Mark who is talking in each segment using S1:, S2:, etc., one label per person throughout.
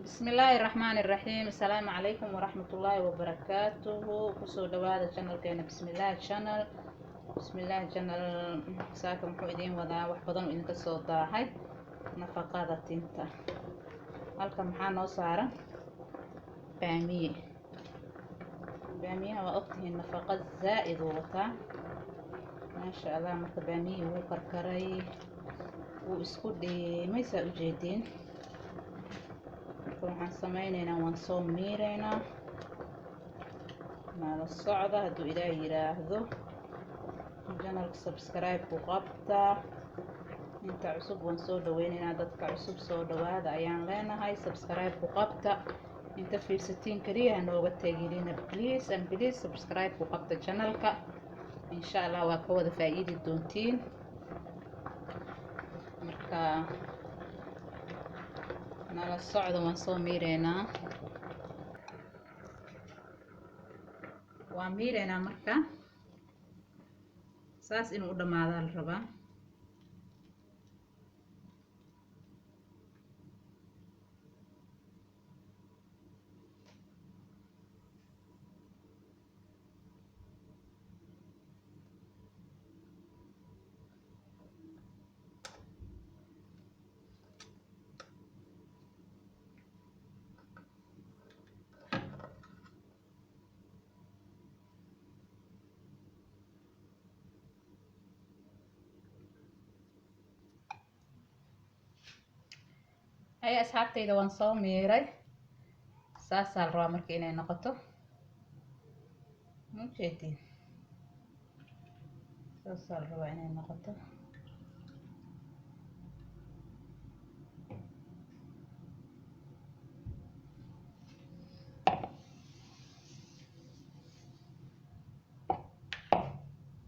S1: Bismillaahi raxmaani raxiim. Asalaamu calaykum waraxmatullaahi wabarakaatuhu. Kusoo dhawaada channelkeena Bismillaahi Channel. Bismillaahi Channel saaka muxuu idiin wadaa? Wax badan oo idinka soo daahay. Nafaqada tinta halka maxaa noo saaran? Baamiye. Baamiyaha waa ogtihiin, nafaqa zaa'id uu wataa, maasha Allah. Marka baamiyihii wuu karkaray, wuu isku dhiimay, saa ujeediin. Marka waxaan sameyneynaa, waan soo miireynaa. Nala socda hadduu Ilaah yiraahdo. Channelka subscribe ku qabta inta cusub, waan soo dhaweyneynaa. Dadka cusub soo dhawaada ayaan leenahay. Subscribe ku qabta, inta fiirsatiin kaliya hanooga teginina. Please and please, subscribe ku qabta channelka. Insha Allah waa ka wada faa'iidi doontiin. Marka nala socda, waan soo miireynaa, waan miireynaa. Marka saas inuu u dhamaadaa la rabaa. Hay, asxaabtayda, waan soo miiray. Saasaa la rabaa marka inay noqoto. Ma ujeediin? Saasaa la rabaa inay noqoto.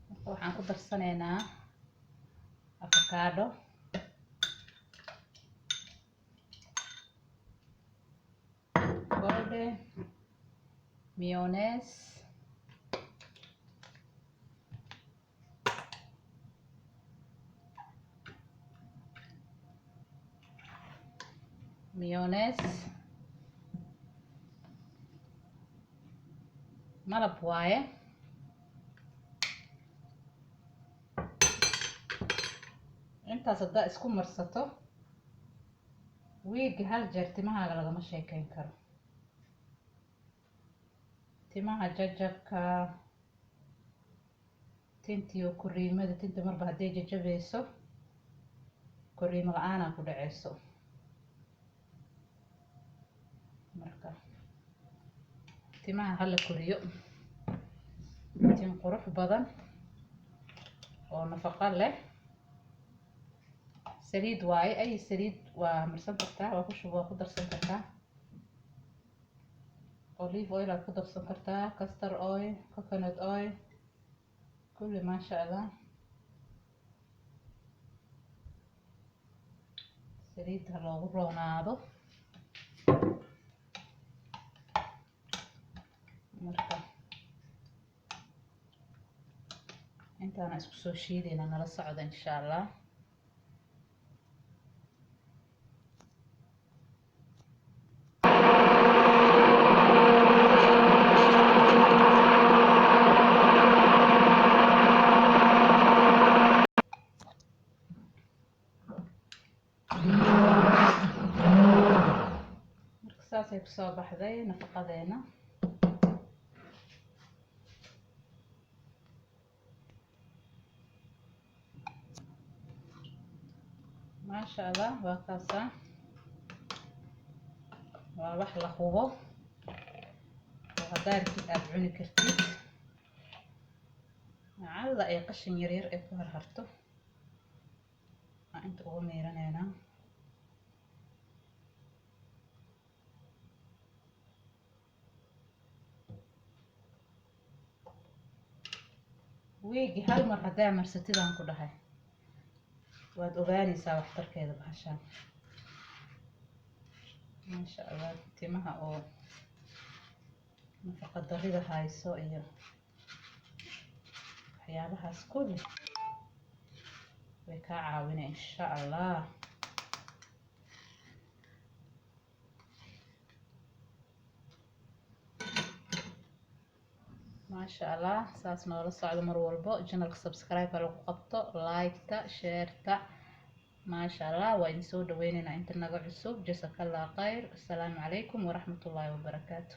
S1: Marka waxaan ku darsanaynaa avocado, golde mayonnaise, mayonnaise malab waaye. Intaas haddaa isku marsato wiigi hal jeer, timahaaga lagama sheekeyn karo. Timaha jajabka, tintiyo koriimada, tinta marba hadday jajabayso, koriimo la-aanaa ku dhaceyso. Marka timaha hala koriyo, tin qurux badan oo nafaqo leh. Saliid waaye, ay saliid waa marsan kartaa, waa ku shub, waa ku darsan kartaa. Olive oil aad ku darsan kartaa, castor oil, coconut oil, kulli, maasha Allah. Saliidda ha loogu roonaado. Marka intaana isku soo shiidayna, nala socda insha Allah. Marka saasay kusoo baxday nafaqadeena. Maasha Allah, waa kaasa. Waa wax la hubo oo haddaa rabtid aada cuni kartid, lacalla ay qashin yaryar ay ku harharto. Waa inta ugu miiraneynaa. Wiigi hal mar haddaa marsatidaan ku dhahay, waad ogaanaysaa waxtarkeeda bahashaan, maasha Allah. Timaha oo nafaqa darida hayso iyo waxyaabahaas kulli way kaa caawinay, insha Allah. Maasha Allah, saas noola socdo mar walbo. Channelka subscribe ha lagu qabto, like-ta, share-ta. Maasha Allah, waa idin soo dhaweyneynaa inta naga cusub. Jasakallah khayr. Asalaamu calaykum waraxmatullaahi wabarakaatu.